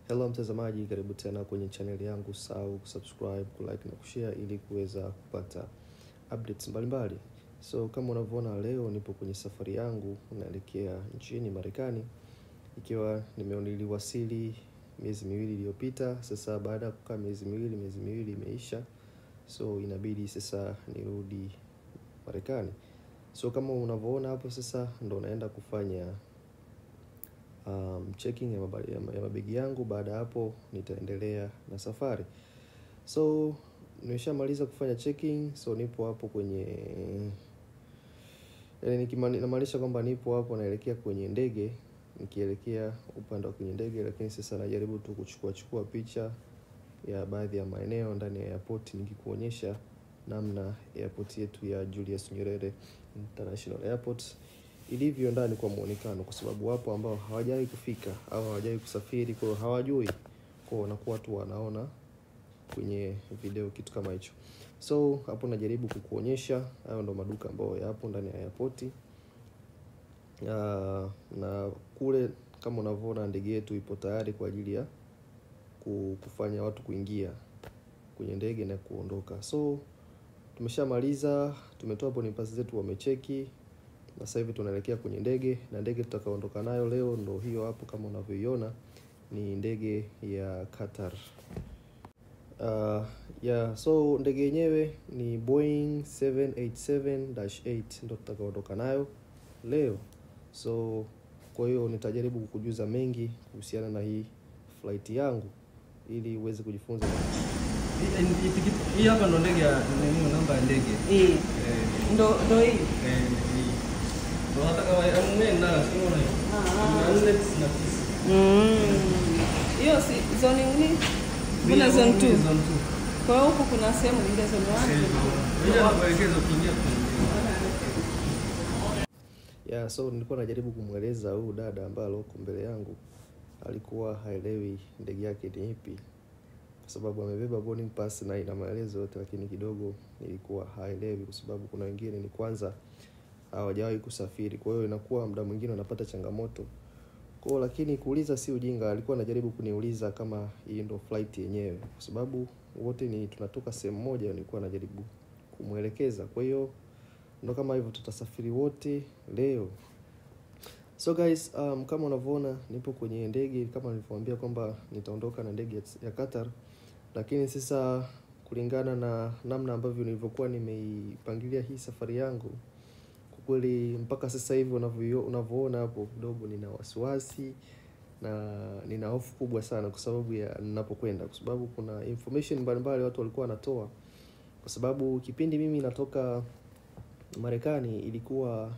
Hello mtazamaji, karibu tena kwenye channel yangu. Usisahau kusubscribe, kulike na kushare ili kuweza kupata updates mbalimbali. So kama unavyoona leo nipo kwenye safari yangu naelekea nchini Marekani, ikiwa niliwasili miezi miwili iliyopita. Sasa baada ya kukaa miezi miwili imeisha, so inabidi sasa nirudi Marekani. So kama unavyoona hapo sasa ndo naenda kufanya checking ya mabegi yangu. Baada hapo nitaendelea na safari. So nimeshamaliza kufanya checking, so nipo hapo kwenye, yani namaanisha kwamba nipo hapo naelekea kwenye ndege, nikielekea upande wa kwenye ndege, lakini sasa najaribu tu kuchukua picha ya baadhi ya maeneo ndani ya airport, nikikuonyesha namna airport yetu ya Julius Nyerere International Airport ilivyo ndani kwa muonekano, kwa sababu wapo ambao hawajawahi kufika au hawajawahi kusafiri, kwa hiyo hawajui, kwa wanakuwa tu wanaona kwenye video kitu kama hicho. So hapo najaribu kukuonyesha hayo ndo maduka ambayo yapo ndani ya airport. Na kule kama unavyoona ndege yetu ipo tayari kwa ajili ya kufanya watu kuingia kwenye ndege na kuondoka. So tumeshamaliza, tumetoa boarding pass zetu, wamecheki, na sasa hivi tunaelekea kwenye ndege, na ndege tutakaondoka nayo leo ndo hiyo hapo kama unavyoiona, ni ndege ya Qatar. So ndege yenyewe ni Boeing 787-8 ndo tutakaondoka nayo leo. So kwa hiyo nitajaribu kukujuza mengi kuhusiana na hii flight yangu ili uweze kujifunza. Hii hapa ndo ndege ya nini, namba ya ndege. Eh. Ndo hii. Hii. Ndo hata kama na sio na. Ah. 499. Hiyo si zone nini? Kuna zone 2. Zone 2. Kwa hiyo huko kuna sehemu nyingine zone 1. Ile maelekezo ukiingia kwenye. Yeah, so nilikuwa najaribu kumweleza huyu dada ambaye alikuwa mbele yangu, alikuwa haelewi ndege yake ni ipi, kwa sababu amebeba boarding pass na ina maelezo yote, lakini kidogo nilikuwa haelewi, kwa sababu kuna wengine ni kwanza hawajawahi kusafiri, kwa hiyo inakuwa muda mwingine wanapata changamoto. Kwa hiyo lakini kuuliza si ujinga, alikuwa anajaribu kuniuliza kama hii ndo flight yenyewe, kwa sababu wote ni tunatoka sehemu moja, nilikuwa najaribu kumuelekeza. Kwa hiyo ndo kama hivyo tutasafiri wote leo. So guys, kama unavyoona nipo kwenye ndege kama nilivyowaambia kwamba nitaondoka na ndege ya Qatar, lakini sasa kulingana na namna ambavyo nilivyokuwa nimeipangilia hii safari yangu, kwa kweli mpaka sasa hivi unavyoona hapo kidogo nina wasiwasi na nina hofu kubwa sana kwa sababu ya ninapokwenda, kwa sababu kuna information mbalimbali watu walikuwa wanatoa, kwa sababu kipindi mimi natoka Marekani ilikuwa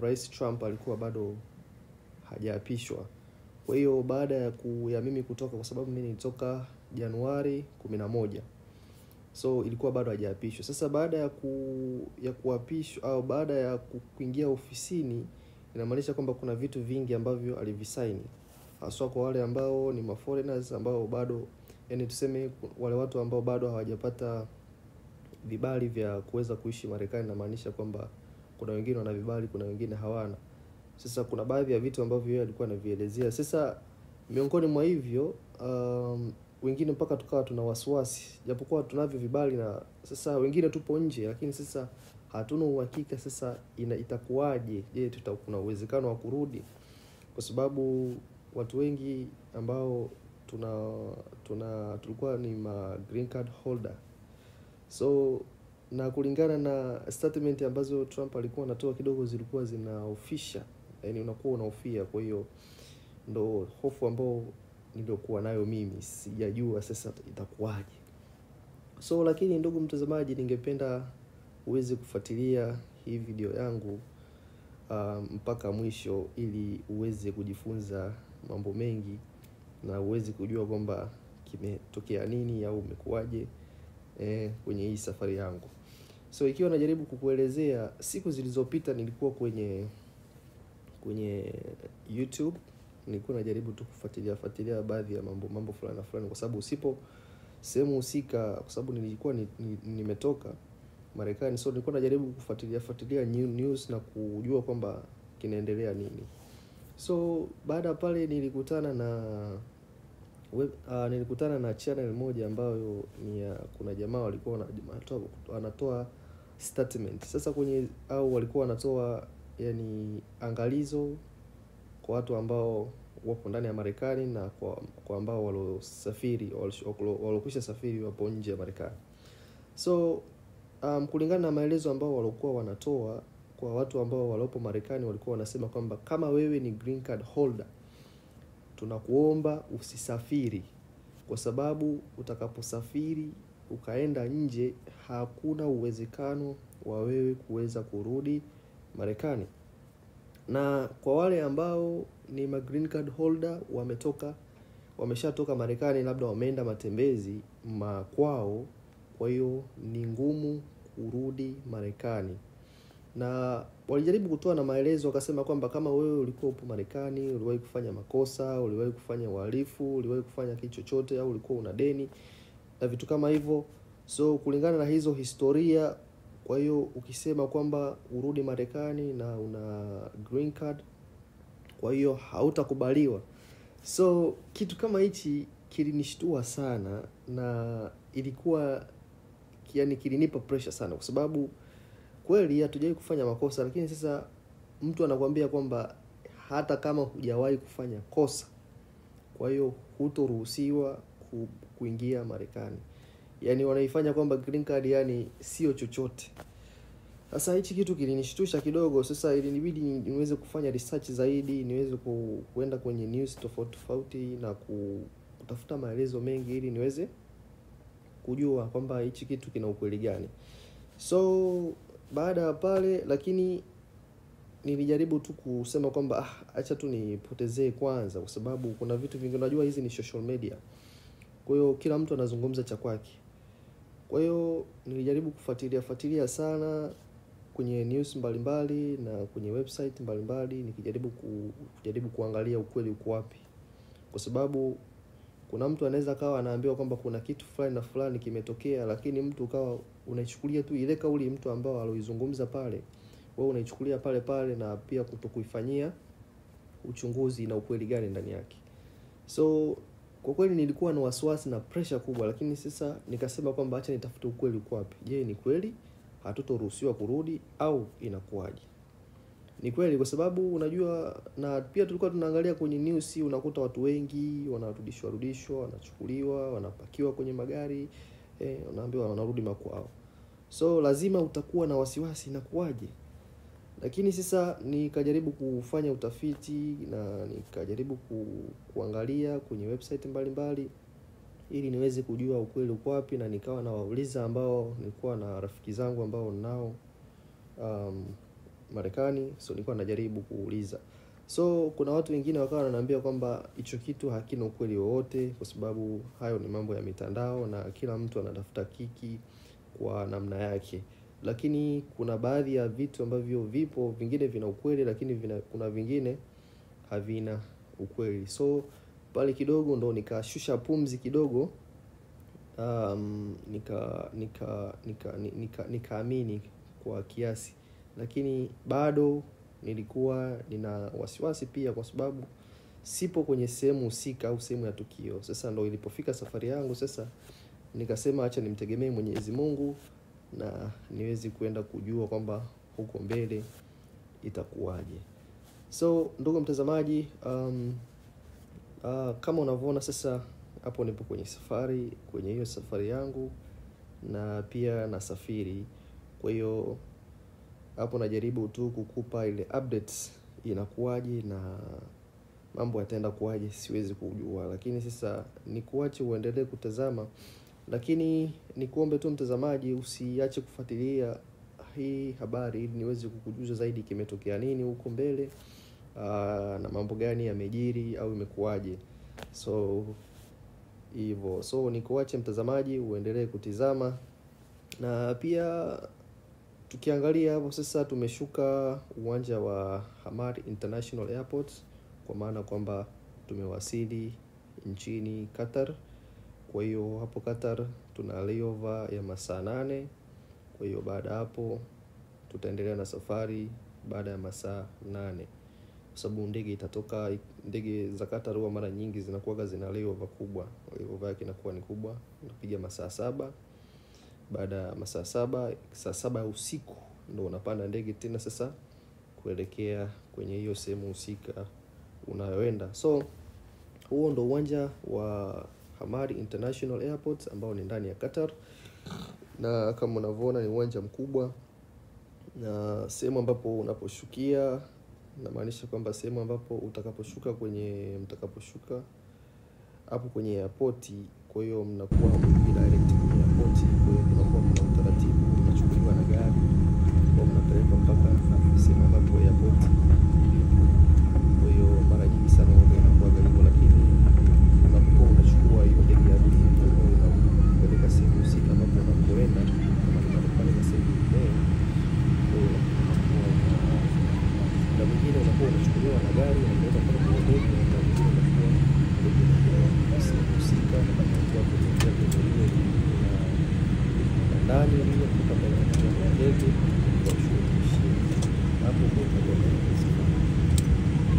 Rais Trump alikuwa bado hajaapishwa. Kwa hiyo baada ya mimi kutoka, kwa sababu mimi nilitoka Januari 11, so ilikuwa bado hajaapishwa. Sasa baada ya kuapishwa au baada ya kuingia ofisini, inamaanisha kwamba kuna vitu vingi ambavyo alivisaini, haswa kwa wale ambao ni ma foreigners ambao bado, yani tuseme wale watu ambao bado hawajapata vibali vya kuweza kuishi Marekani. Inamaanisha kwamba kuna wengine wana vibali, kuna wengine hawana. Sasa kuna baadhi ya vitu ambavyo yeye alikuwa anavielezea. Sasa miongoni mwa hivyo wengine mpaka tukawa tuna wasiwasi, japokuwa tunavyo vibali na sasa wengine tupo nje, lakini sasa hatuna uhakika sasa itakuwaje. Je, kuna uwezekano wa kurudi? Kwa sababu watu wengi ambao tulikuwa ni ma green card holder. So na kulingana na statement ambazo Trump alikuwa anatoa kidogo zilikuwa zinahofisha, yani unakuwa unahofia. Kwa hiyo ndo hofu ambayo niliokuwa nayo mimi, sijajua sasa itakuwaje. So lakini ndugu mtazamaji, ningependa uweze kufuatilia hii video yangu mpaka mwisho ili uweze kujifunza mambo mengi na uweze kujua kwamba kimetokea nini au umekuwaje kwenye hii safari yangu. So ikiwa najaribu kukuelezea, siku zilizopita nilikuwa kwenye YouTube, nilikuwa najaribu tu kufuatilia baadhi ya mambo fulani na fulani, kwa sababu usipo sehemu husika, kwa sababu nilikuwa nimetoka Marekani, so nilikuwa najaribu kufuatilia news na kujua kwamba kinaendelea nini. So baada pale nilikutana na nilikutana na channel moja ambayo ni ya, kuna jamaa walikuwa wanatoa statement. Sasa kwenye au walikuwa wanatoa yani angalizo kwa watu ambao wapo ndani ya Marekani na kwa ambao walosafiri walokwisha safiri wapo nje ya Marekani. So kulingana na maelezo ambao walikuwa wanatoa kwa watu ambao walopo Marekani, walikuwa wanasema kwamba kama wewe ni green card holder, tunakuomba usisafiri, kwa sababu utakaposafiri ukaenda nje hakuna uwezekano wa wewe kuweza kurudi Marekani. Na kwa wale ambao ni ma green card holder wameshatoka Marekani, labda wameenda matembezi makwao, kwa hiyo ni ngumu kurudi Marekani. Na walijaribu kutoa na maelezo, wakasema kwamba kama wewe ulikuwa upo Marekani, uliwahi kufanya makosa, uliwahi kufanya uhalifu, uliwahi kufanya kitu chochote, au ulikuwa una deni na vitu kama hivyo, so kulingana na hizo historia, kwa hiyo ukisema kwamba urudi Marekani na una green card, kwa hiyo hautakubaliwa. So kitu kama hichi kilinishtua sana, na ilikuwa yani kilinipa pressure sana, kwa sababu kweli hatujawahi kufanya makosa, lakini sasa mtu anakuambia kwamba hata kama hujawahi kufanya kosa, kwa hiyo hutoruhusiwa kuingia Marekani. Yani wanaifanya kwamba green card yani sio chochote. Sasa hichi kitu kilinishtusha kidogo. Sasa ilinibidi niweze kufanya research zaidi, niweze kuenda kwenye news tofauti tofauti na kutafuta maelezo mengi ili niweze kujua kwamba hichi kitu kina ukweli gani. So baada ya pale, lakini nilijaribu tu kusema kwamba acha tu nipotezee kwanza, kwa sababu kuna vitu vingi, unajua hizi ni social media, kwa hiyo kila mtu anazungumza cha kwake. Kwa hiyo nilijaribu kufuatilia sana kwenye news mbalimbali na kwenye website mbalimbali, nikijaribu kujaribu kuangalia ukweli uko wapi, kwa sababu kuna mtu anaweza kawa anaambiwa kwamba kuna kitu fulani na fulani kimetokea, lakini mtu ukawa unaichukulia tu ile kauli mtu ambao aloizungumza pale, wewe unaichukulia pale pale na pia kutokuifanyia uchunguzi na ukweli gani ndani yake. So kwa kweli nilikuwa na wasiwasi na pressure kubwa, lakini sasa nikasema kwamba acha nitafute ukweli uko wapi. Je, ni kweli hatutoruhusiwa kurudi au inakuwaje? Ni kweli, kwa sababu unajua, na pia tulikuwa tunaangalia kwenye news, unakuta watu wengi wanarudishwa, wanachukuliwa, wanapakiwa kwenye magari, wanaambiwa wanarudi makwao. So lazima utakuwa na wasiwasi inakuwaje. Lakini sasa nikajaribu kufanya utafiti na nikajaribu kuangalia kwenye website mbalimbali ili niweze kujua ukweli uko wapi, na nikawa nawauliza ambao nilikuwa na rafiki zangu ambao nao Marekani, so nilikuwa najaribu kuuliza. So kuna watu wengine wakawa wananiambia kwamba hicho kitu hakina ukweli wowote, kwa sababu hayo ni mambo ya mitandao na kila mtu anatafuta kiki kwa namna yake. Lakini kuna baadhi ya vitu ambavyo vipo, vingine vina ukweli, lakini kuna vingine havina ukweli. So pale kidogo ndo nikashusha pumzi kidogo, nikaamini kwa kiasi, lakini bado nilikuwa nina wasiwasi pia, kwa sababu sipo kwenye sehemu husika au sehemu ya tukio. Sasa ndo ilipofika safari yangu sasa nikasema acha nimtegemee Mwenyezi Mungu na niweze kuenda kujua kwamba huko mbele itakuwaje. So ndugu mtazamaji, kama unavyoona sasa hapo nipo kwenye safari, kwenye hiyo safari yangu, na pia nasafiri. Kwa hiyo hapo najaribu tu kukupa ile updates inakuwaje na mambo yataenda kuwaje, siwezi kujua, lakini sasa nikuache uendelee kutazama. Lakini nikuombe tu mtazamaji usiache kufuatilia hii habari ili niweze kukujuza zaidi kimetokea nini huko mbele, na mambo gani yamejiri au imekuwaje. So hivyo, so nikuache mtazamaji uendelee kutizama. Na pia tukiangalia hapo sasa tumeshuka uwanja wa Hamad International Airport, kwa maana kwamba tumewasili nchini Qatar. Kwa hiyo hapo Qatar tuna layover ya masaa 8. Kwa hiyo baada hapo tutaendelea na safari baada ya masaa 8. kwa sababu ndege itatoka. Ndege za Qatar huwa mara nyingi zinakuwa zina layover kubwa, layover yake inakuwa ni kubwa, unapiga masaa 7. Baada ya masaa 7, saa 7 usiku ndo unapanda ndege tena sasa kuelekea kwenye hiyo sehemu husika unayoenda. So huo ndo uwanja wa Hamad International Airport ambao ni ndani ya Qatar, na kama unavyoona ni uwanja mkubwa, na sehemu ambapo unaposhukia, namaanisha kwamba sehemu ambapo utakaposhuka kwenye mtakaposhuka hapo kwenye airport, kwa hiyo mnakuwa hamingii direct kwenye airport. Kwa hiyo kunakuwa kuna utaratibu, mnachukuliwa na gari kwa mnapelekwa mpaka sehemu ambapo airport ilipo. Kwa hiyo mara nyingi sana huwa inakuwa hivyo, lakini unapokuwa unachukua hiyo ndege ya abiria unapeleka sehemu husika ambapo unakoenda, kama ni Marekani na sehemu nyingine, kwa hiyo na mwingine unakuwa unachukuliwa na gari unapeleka mpaka kwenye ndege, na mwingine unakuwa ndege inakuwa sehemu husika na unakuwa kutokea kwenye ile na ndani ile kutoka mbele ya ndege kwa shughuli hapo kwa utakuwa.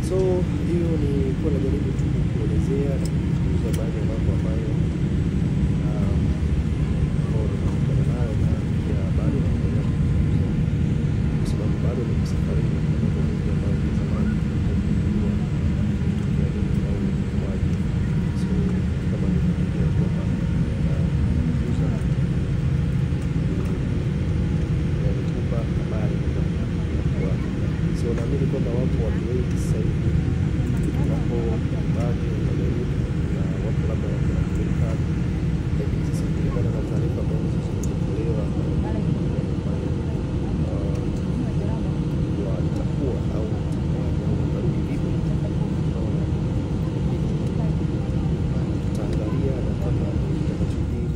So hiyo ni kwa najaribu tu kuelezea na kukujuza baadhi ya mambo ambayo nimekutana nayo, na pia bado naendelea kukujuza kwa sababu bado niko safarini na kuna mambo mengi ambayo mtazamaji unahitaji kujua kutokea nini au ilikuwaje. So kama nilivyokuambia kwamba nakujuza nikupa habari inakuwa. So naamini kwamba wapo watu wengi sasa hivi wapo nyumbani wamerudi, na wapo labda wako na green card, lakini sasa kulingana na taarifa ambazo zilizotolewa watakuwa au watakuwaje au watarudi vipi, unaona. Lakini tutaangalia na kama kitakachojiri,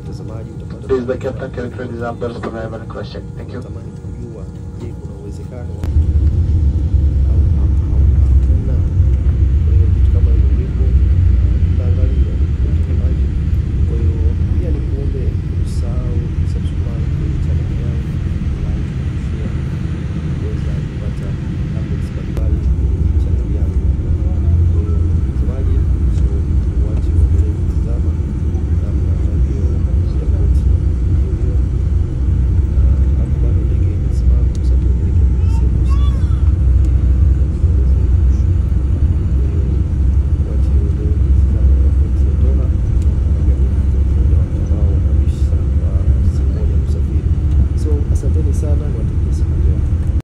mtazamaji utapata This is the captain, cabin crew, this is Ambers, arrival and cross check. Thank you. Tamani